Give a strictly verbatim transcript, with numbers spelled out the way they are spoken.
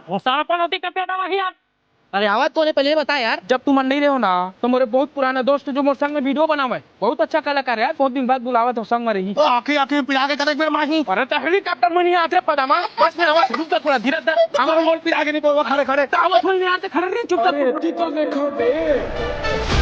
वो सारा पनौती का पैदा वही यार। अरे आवत कोने, पहले बता यार। जब तुमन नहीं रहो ना, तो मोरे बहुत पुराना दोस्त जो मोर संग में वीडियो बनावे, बहुत अच्छा कलाकार यार, बहुत दिन बाद बुलावत हो संग में रही। ओ, आखिरी, आखिरी पिला के कतक बेर माही। अरे तो हेलीकॉप्टर में नहीं आते पदमा, बस में आवाज रुक जा, थोड़ा धीरे धर। हमारे मोर पिला के नहीं बोलवा खड़े खड़े। तो आवत हो नहीं आते खड़े नहीं, चुपचाप अरे, ठीक तो देखो बे।